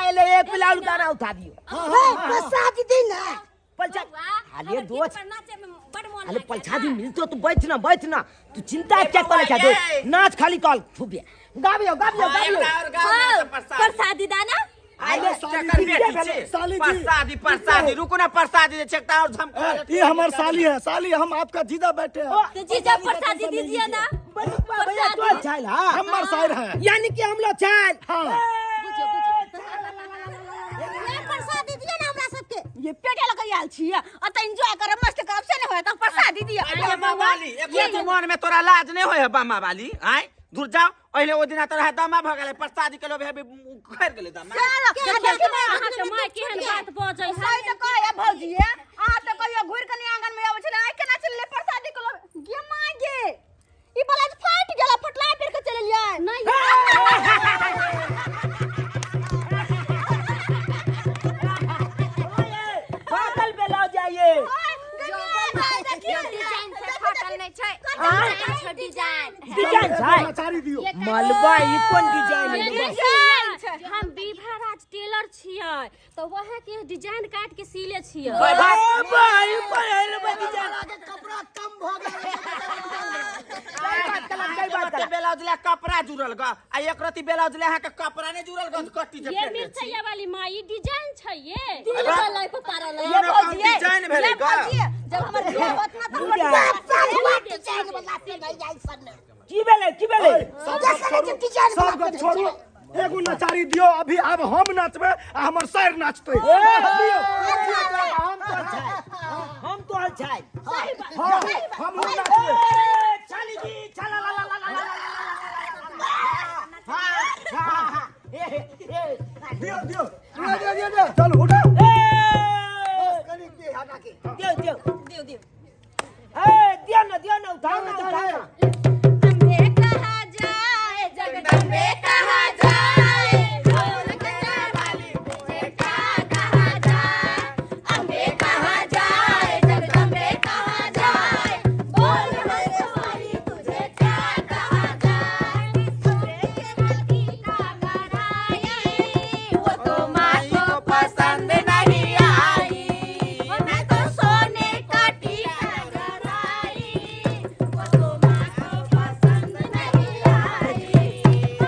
एले एक बिलाउल गाना उठा दियो। हे प्रसाद दी ना। पलछा बौआ, अरे हमर गीत दोस्त पर नाचे में बड़ मोन अरे लागैया पलछा ना। दी मिलतो तू बैठ ना, बैठ ना, तू चिंता क्या करे छा? दो नाच खाली कॉल खूबे गाबियो गाबियो गाबियो। एकटा और गाओ ना हाँ, तऽ प्रसादी। प्रसादी दाना। आइ साली चकर जी, बेटी छै। साली जी। प्रसादी प्रसादी रुकू ना, प्रसादी दे छै एकटा और झमका। ये हमार साली है, साली हम आपका जीजा बैठे हैं। तो जीजा प्रसादी दीजिए ना। बनुकवा भैया तो चाल हां हमार सायर है, यानी कि हम लोग चाल। हाँ। बुझियो बुझियो। ये प्रसाद दिए ना हमरा सबके। ये पेटे लग आयल छी आ त एंजॉय करब, मस्त करब, से नहीं होय त प्रसादी दिया। अरे बामा वाली, एक रति मन में तोरा लाज नहीं होय है बामा वाली? आय दूर जाओ। पहिले ओ दिना तोरा दमा भ गेलै, प्रसादी के लोभ हेबे उखड़ गेलै दमा। देखियौ अहाँके माय केहन बात बजै है। सही त कहै भौजी, अहाँ त कहियो घुरि के नहीं आंगन में आबै छलै, आइ केना चललै प्रसादी के लोभ? गे माय गे, ई ब्लाउज फाटि गेल, फटला पेर के चललियै। नहीं पागल बेलाउ जाइए। डिजाइन छै, फाटल नहि छै, डिजाइन छै, डिजाइन। डिजाइन छै। नचारी दियो। मलबा ई कोन डिजाइन है? डिजाइन छै। हम विभा राज टेलर छियै तऽ वएह के डिजाइन काट के सीले छियै। ओए भाई, ओ भाई पहल डिजाइन कपड़ा कम भ गेल। बात कलम कई बात रति कलम। ब्लाउज ले कपड़ा जुड़ल ग आ एक रति ब्लाउज ले अहाँ के कपड़ा नहीं जुड़ल ग, कट्टी जे ये पेरने छी। मिरचैया वाली माँ, ई डिजाइन छै ये। दिल गलै पपारल। ये भौजी, डिजाइन भेलै ग। जब हमर बियाह होत ना त हमर डिजाइन वाला पे नहीं जाय सन। की भेलै, की भेलै? सब गप छोड़ू, सब गप छोड़ू, एगो नचारी दियो अभी। अब हम नाचबे आ हमर सायर नाचते। दियो। हम तो छै, हम तो छै। हाँ, हम नाचबे। चाली जी चला ला ला ला ला ला ला। हां हां हां, ए ए। दियो दियो दियो दियो दियो, चलो उठो। ए कनी दे हटा के। दियो दियो दियो दियो। ए दियो ना, दियो ना, उठाओ ना, उठाओ ना। अम्बे कहा जाए जगदम्बे कहा जाए, ढोल के वाली तुझे क्या कहा जाए। अम्बे कहा जाए जगदम्बे कहा जाए, बोल हंस वाली तुझे क्या कहा जाए। अम्बे के लड़की का गढ़ाई, वो तो माँ को पसंद नहीं आई। मैं तो सोने का टीका गढ़ाई, वो तो माँ को पसंद नहीं आई।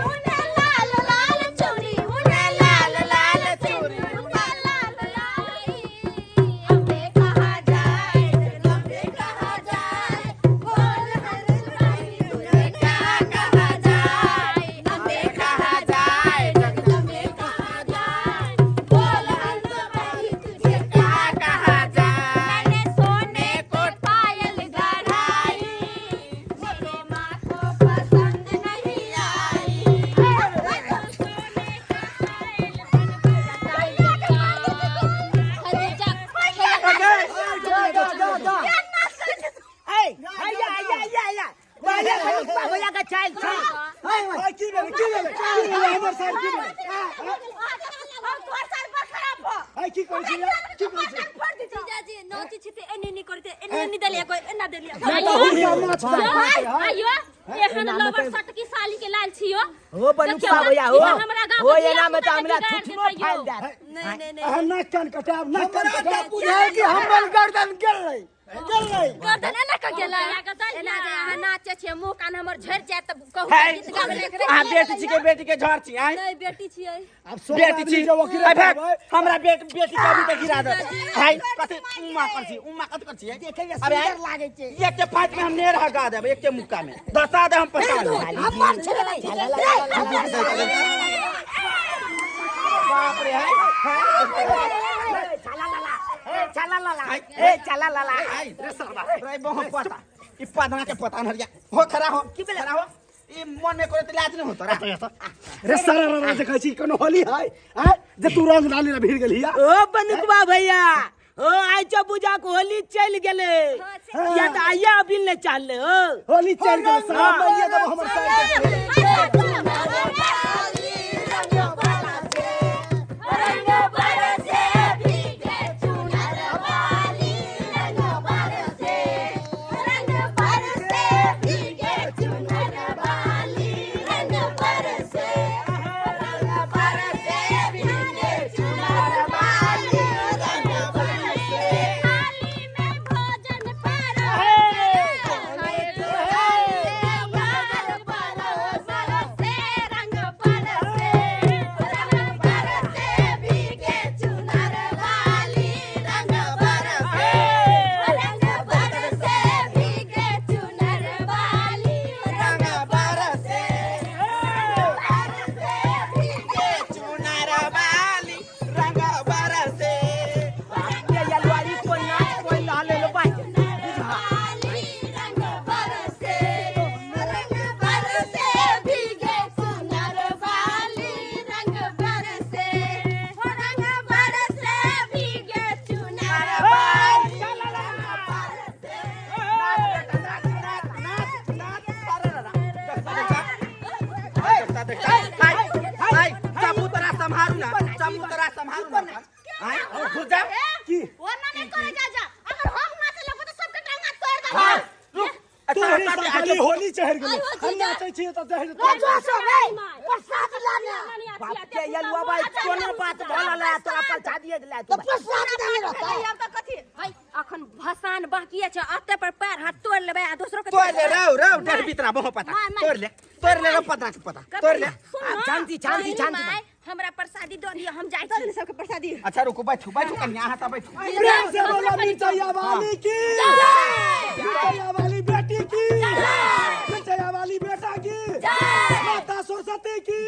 उन्हें लाल लाल चूड़ी, उन्हें लाल लाल चूड़ी, उन्हें लाल लाल। अम्बे कहा जाए जगदम्बे कहा जाए, बोल हंस वाली तुझे क्या कहा जाए। अम्बे कहा जाए जगदम्बे कहा जाए, बोल हंस वाली तुझे क्या कहा जाए। मैंने सोने को पायल गढ़ाई, मेरे माँ को पसंद नहीं आई। मैं तो सोने का पायल बनवाई। दो दो दो। ए आया आया आया आया भैया, बनुकवा भैया का चाल छै। हाय, की भेलै, की भेलै, की भेलै हमर सायर, की भेलै? हम तोहर साल पर खराब हो। हाय, की करै छी यार? की करै छी? फोड़ दी। जीजाजी नाची छी ते एने नहीं करते, एने नहीं देलिए, कोई एना देलिए। हुनका माछ दाम। आइयो एहन लवर सटकी साली के लाल छियो। हो बनुकवा भैया हो। हमरा गाँव हो के एना में धिया त पुता हमरा के बिगाड़ थुथुनो देतै फाइल यौ। जात। नहीं नहीं नहीं। अहाँ नाक कान कटाब, नाक कान हमरा कटाब। तऽ बुझाय कि हमर गर्दन गेलै गेलै। गर्दन एना क गेलै। एना जे अहाँ नाचे छियै, मुँह कान हमर झड़ि जायत तऽ कहू है गीत गाबै लए। अहाँ बेटी छी के बेटी के झड़ छी? आय नहीं, बेटी छियै। आब सब बेटी आदमी छी जे ओकरे आय भाग, करबै। हमरा बेटी बेटी के अभी तक गिरा दे। हाय कथी उमा कर छी, उमा कथी कर छी? देखे में अबे सुंदर लागे छै। एक के फाइट में हम ने रह गा देब, एक के मुक्का में दसा दे हम पता नहीं। हमर छेलै। बाप रे, हाय हाय। चला ला ला, ए चला ला ला, ए चला ला ला। हाय रे सरवा रे, बहुत पता ई पदना के पता नरिया हो, खड़ा हो, खड़ा हो। ई मन में करे त लाज नहीं होत रा। रे सारा रा देखै छी, कोनो होली है आय जे तू रंग डाली ला भीड़ गेलही? ओ बनुकवा भैया ओ, आइ चो बुझा के होली चलि गेलै या तऽ आइया अभी ने चलले हो। होली चल गेल सारा, मारिए देबो हमर सायर के। रंग बरसे भीगे चुनर वाली, रंग बरसे, रंग बरसे भीगे चुनर वाली, रंग बरसे, रंग बरसे भीगे। दूर जा। की ओ ना नहीं करे जा जा अगर हम नाचे लगबो त सबके टांगा तोड़ देबै। हाँ, रुक। तू अच्छा ही अच्छा, साली अच्छा, होली चढ़ गेलै। आयो हम जीजा। नाचै छियै तऽ दहेज जो सब रे प्रसाद लाने। बाप के यलुआ भाई कोनो बात भला ला तोरा प्रसादी ला तो प्रसाद लाने रहता। आब त कथी है अखन भसान बाकी छै, अते पर पैर हाथ तोड़ लेबै आ दोसरो के तोड़ ले रौ रौ डर बितरा बहु पता। माय, माय। तोड़ ले, तोड़ ले रौ पता के पता तोड़ ले। सुन आब ना, शांति, शांति, बहिनी शांति। माय, हमरा प्रसादी दऽ दिअ, हम जाइ दऽ छी। सबके प्रसादी। अच्छा रुको, बैठू बैठू कनिया, अहाँ सब बैठू। प्रेम से बोला मिर्चैया वाली की, मिर्चैया वाली बेटी की, मिर्चैया वाली बेटा की, माता सरस्वती की।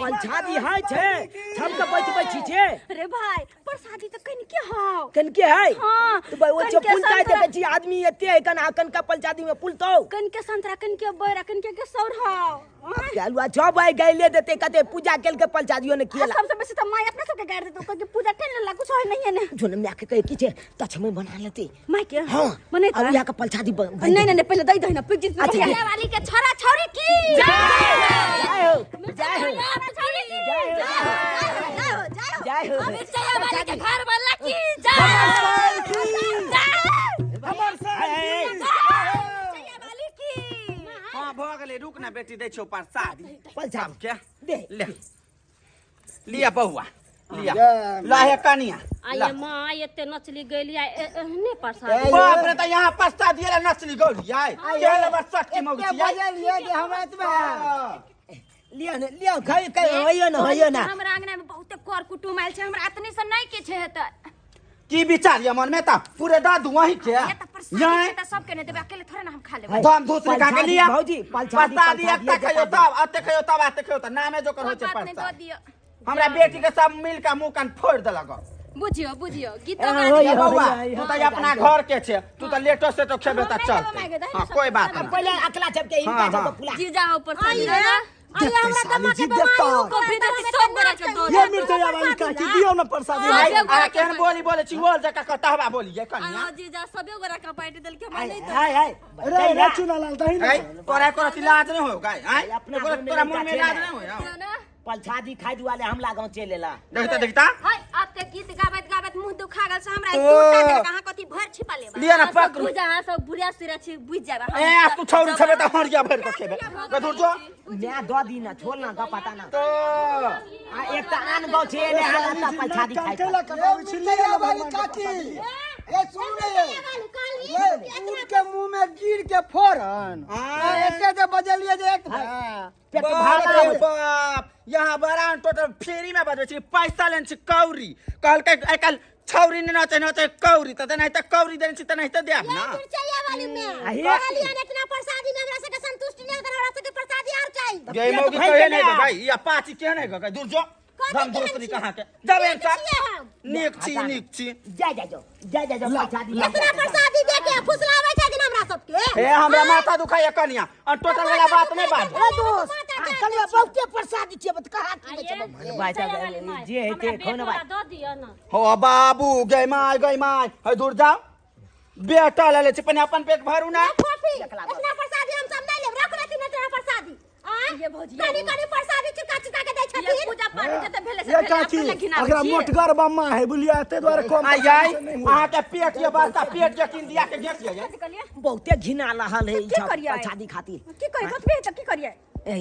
प्रसादी है छे छम के बैठ बैठ छी छे। अरे भाई प्रसादी त कनिके हौ। कनके है? हाँ, तो भाई ओ कनके पुल चाय संतरा। देखे छी आदमी एते है कन आ कनका प्रसादी में पुल तो कनके संतरा, कनके बैरा, कनके के सौर हौ। चलुआ जब आई गैले देते कते पूजा केल के प्रसादियो ने किएला। सबसे बेसी त माय अपना सबके गाड़ देतो कि पूजा ठेल लेला कुछ होय नहीं है ने। जोन माय के कहे की छे तछमे बना लेते। माय के? हां बनेतै? अब यहाँ के प्रसादी बन नहीं नहीं नहीं पहले दई दही ना पिक जित। अच्छा। मिर्चैया वाली के छोरा छौरी की जय हो, जय हो, छोरा छौरी की जय हो, जय हो जय हो जय हो। मिर्चैया वाली के घर वाला की जय। हमर साल की। मिर्चैया वाली की। हाँ भऽ गेलै, रुक ना बेटी, दै छौ प्रसादी। प्रसाद के दे। ले लिया बौआ लिया, ला हे कनिया। आये माँ एते नचली गेली आ एहने प्रसाद। बाप रे, त यहाँ प्रसाद दिएला नचली गौली आय के लबर सटकी मौगी एते छी आय। बजलियै जे हमरा एतबे। लियो ने लियो, खाइ खाइ होइयो ना होइयो ना। हमरा अंगना में बहुते कर कुटुम आयल छै, हमरा एतनी से नहीं किछ हेतै। की विचार ये मन में त पूरे दादू वही के ये त प्रसाद यहाँ छै त सबके ने देबै, अकेले थोड़े ना हम खा लेबै। धम धूसरी खा के लिया। भौजी, प्रसादी, प्रसादी प्रसादी एकटा खइयो तब अते खइयो तब आते खइयो त नामे जोकर होइ कोई छै बात नहीं, दऽ प्रसाद। दिअ। हमरा बेटी के सब मिल के मुंह कान फोड़ देलक। बुझियो बुझियो गीतो ए, गा होइयो, दियौ। बौआ होइयो, तू त अपना घर के छे, तू त लेटो सेटो खेबे त हम नहीं चलते। लेबै माय गे, दही हां सब कोई बात सब नहीं। पहले अकला छपके इनका हाँ, जब हाँ। पुला। जीजा हो प्रसाद दे ना। आइए हमरा साली दमा के जी बीमारी देता। हो कॉफी दे सब गोरा के दो। ये मिर्चैया वाली काकी दियौ ना प्रसादी। आइ सब आ गोरा केहन के बोली बोले छी बोल जका कटहबा बोली ये कनिया। आ जीजा सबे गोरा के बांटि देलकै, हमरा नहीं दे। हाय हाय रे रे चुनालाल दही ना। आइ तोरा एको लाज नहीं हो गाय आइ अपना तोरा घर में तोरा मन में लड़का लाज छै नहीं हो। दियौ ना। प्रसादी खाइ दुआले हमला गाँव चलि एला। देखता देखता हाय अब के गीत गाबैत गाबैत मुंह दुखा गेल से हमरा ओ। टूटा देलक, अहाँ कथी भर छिपा लेबै। लिअ ना, अहाँ सब पकड़ू। बुझ, अहाँ सब बुढ़िया सुरा छी, बुझ जाब। ए आ तू छौरी छबे त हरिया भर के खेबे गधुर जो। मैं दऽ दी ना छोड़ ना ग पता ना। तो आ एक त आन गाँव छै एले हाल त प्रसादी खाइ। केला कटाबै छी लिअ मिर्चैया ना वाली भगवान के काकी। प्रसादी। ए सुन रे, ये ऊँट के मुंह में गिर के फोरन एते जे बजलियै जे एक पेट बाप भरल रे आबै। बाप, यहाँ बरान टोटल फ्री में बजबै छी, पैसा लेने छी कौड़ी। कहलकै आइ काल्हि छौरी ने नचै नचै कौड़ी त तेनाहिते कौड़ी देने छी तेनाहिते देब ना। मिर्चैया वाली में आहिए। कहलियन इतना प्रसादी में हमरा सबके संतुष्टि नहीं होत, हमरा सबके प्रसादी आर चाही। गे मौगी भरि कहे गेलै नहीं आब। भाई ई अपाची के नहीं गए दूर जो कथी धम केहन दोस्ती छी? कहाँ के जब नीक एनसा छियै हम। नीक छी नीक छी। जा जा जो जा जा जो प्रसादी ला। इतना प्रसादी दे के फुसलाबै छथिन हमरा सबके। ए हमरा माथा दुखाइया कनिया और टोटल वाला बात नहीं बाजू। ए दोस्त कनिया बहुते प्रसादी छियै बत कहाँ की दै छै बहुते? भाई साहब जे हेतै खो ना भाई। दऽ दिअ ना। हो बाबू गई माय गई माय है दूर जाओ बेटा ले ले छी पने अपन पेट भरू ना। फोफी इतना प्रसादी हम सब नहीं लेब, रख लेथिन इतना प्रसादी। आँय? ये भौजी, कनी कनी प्रसादी चुका चुका के दै ये छथिन। पूजा पाठ जते भेलै से ये भेलै, काकी अपने घिनाबै अगरा छी। मोटगर बम्मा है बुझलियै एते दुआरे कम आई प्रसादी आई से नहीं हुए। अहाँ के पेट के बड़का पेट के किन दिया के घेट ये कथी कहलियै? बहुते घिना रहल है ई की सब करियै? प्रसादी खातिर। की करियै कथी हेतै की करियै? ए,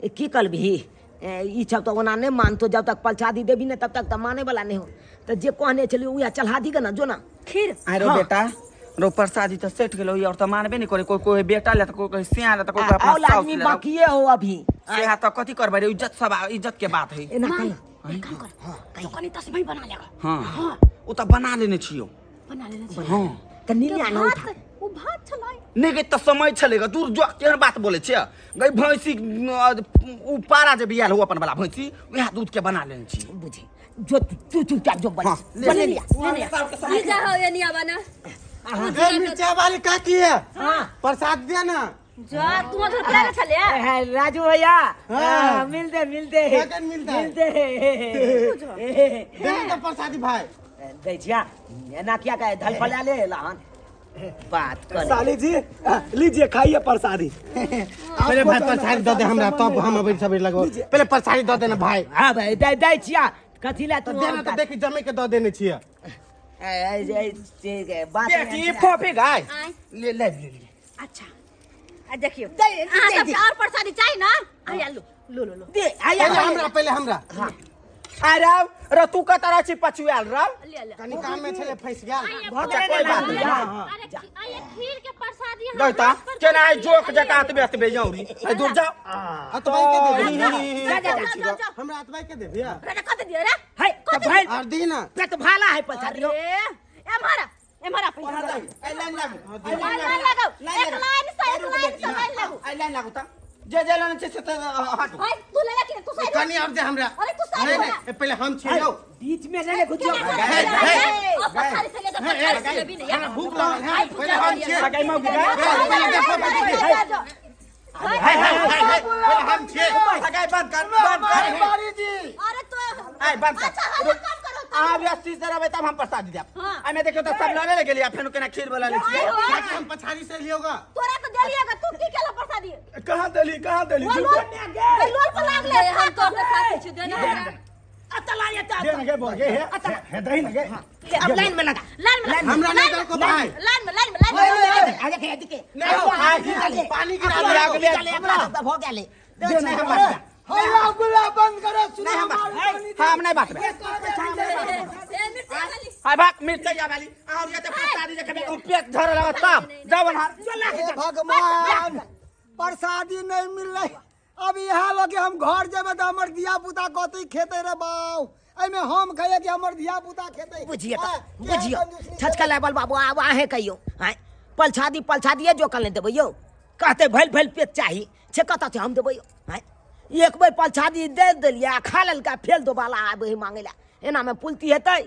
ए, की करबही ए, ई सब तऽ ओना नहि मानतो, जब तक प्रसादी देबी ने तब तक तऽ माने वाला नहि हो। तऽ जे कहने छलियै उएह चढ़ा दी ना जो ना। खीर आरो हाँ। बेटा रो प्रसादी त सेठ गेलो और त मानबे नहीं करे, कोई कोई बेटा ले त कोई कोई सिया ले त कोई कोई अपना और साउस आदमी ले। बाकिए हो अभी। सेहा त कथी करबै रे, इज्जत सब इज्जत के बात है। एना कर एक काम कर, तो कनी तस्मई बना लेगा। हां उ त बना लेने छियो। बना लेने छी। हां तऽ नीलिया न उठा। भात ओ भात छलै नहीं गई त समय छलेगा दूर जो केहन बात बोले छियै गई भैंसी उ पारा जे बियाल हो अपन वाला भैंसी वएह दूध के बना लेने छी। बुझे जो तू चुपचाप जो बन हाँ, ले बने ले। लिया। जीजा हो एनी आवा ना। ए मिर्चा वाली काकी है हाँ प्रसाद दिया ना। जा तू उधर प्यार छले। ए, राजू भैया हाँ। मिलते मिलते कखन मिलते? मिलते दे ना प्रसादी भाई। दै छिया एना किया कहे धल फला ले लहन बात कर। साली जी लीजिए खाइए प्रसादी। पहले भाई प्रसादी दे दे हमरा तब हम अबै सबेर लगो। पहले प्रसादी दे देना भाई। हाँ भाई दे दै छिया कथी ला तू तऽ देना तऽ देखी जमे के दऽ देने छियै। ए, ए, ए, से बात बेटी फोफी गाय आँय। ले ले ले ले। अच्छा आ देखियो, दे, दे, अहाँ दे। सबके और प्रसादी चाही ना? आया लो लो लो लो। दे आया। पहिले हमरा, पहिले हमरा। अरे रे तू कतऽ रहै छी पछुआल रौ? ले ले। कनी काम में छले फंस गेल। अच्छा कोई बात नहीं। हाँ। अरे आइए खीर के प्रसादी हम नहीं ता हाथ पर केना आई दै छी। जोक जकाँ एतबे एतबे यौरी ए दूर जाओ। अतबाई के देबी? ही, ही, ही, जा, जा, करै छी जा, गो। जा। हमरा अतबाई के देबी? रे कत दियो रे? है तऽ भैल और दी ना। पेट भाला है पछाड़ी। अरे एम्हर एम्हर पैसा। ए लाइन लागू, ए लाइन लगाओ, एक लाइन से, एक लाइन से लाइन लागू। ए लाइन लागू त जे जे लेने छै से त हटू। भाई तू ले ले कि तू साइड। कनी और दे हमरा। अरे तू साइड नहीं हो नहीं जा। ए, पहिले हम छियै यौ। बीच में नहीं घुसियो। पछाड़ी से ले जा, पछाड़ी से लेबी नहीं। हमरा भूख लागल है, पहिले हम छियै। सगाई मौगी गाय। पहिले दे फोफी दे। हाय हाय हाय हाय हाय, पहिले हम छियै। सगाई बंद कर, बंद कर। अरे तो आय बंद कर। अच्छा हल्ला कम करो। आब रस्सी से रहबै तब हम प्रसादी देब। हाँ। एहिमे देखियौ तऽ सब लऽ ले गेलियै, फेनो केना खीर बला लै छियै। आय हो। बाकी हम पछाड़ी से लियोगा। तोरा तो देलिएगा, तू की केला प्रसादी? कहाँ देली, कहाँ देली? वो लोल लोल पर लागले हम तो अपने साथी छी देने हमरा। दे ना गे, बोल गे, हे हे दही ना गे। अब लाइन में लगा। लाइन में लगा। हमरा नहीं दलको भाई। लाइन में, लाइन में, लाइन में। आ देखे देखे। नहीं हो, पानी गिरा आगे दे। आगे। एकरा सब हो गेले। दे नहीं हम बाँटबै। हल्ला गुल्ला बंद करो। सुनो नहीं हम हमारी। बाँटबै, हम नहीं बाँटबै। हाय भाग मिर्चैया वाली आउ ये त प्रसादी जे खेबै ओ पेट झरे लागत तब जाओ अन्हार। हे भगवान, प्रसादी नहीं मिल रही। अब यहाँ लगे हम घर जेबे तऽ हमर धिया पुता कथी खेते रे बाऊ? एहिमे हम खैये कि हमर धिया पुता खेते? बुझिए हाँ, तऽ केहन बुझियो। कंजूसी। छचका लेवल बाबू, आब अहें कहियो। आँय पलछादी पलछादिए जो कल देबै यौ, कहते भैल भैल पेट चाही से कतऽ छै हम देबै यौ? आँय एक बेर पलछादी दे देलियै आ खा लेलकै, फेर दोबारा आबै है मांगै लए, एनामे पुलती हेतै?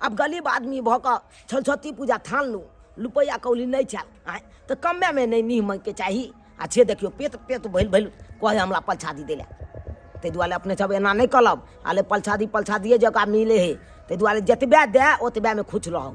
आब गरीब आदमी भऽ कऽ सरस्वती पूजा ठानलहुँ, रुपैआ कौड़ी नहि छल। आँय तऽ कम्मेमे नहि निहमैके चाही। आ से देखियौ पेट पेट भैल भैल कहै हमरा पलछादी दै लए। ताहि दुआरे अपने सब एना नहि करब। आले पलछादी पलछादिए जकाँ मिलै हइ, ताहि दुआरे जतबे दए ओतबेमे खुश रहब।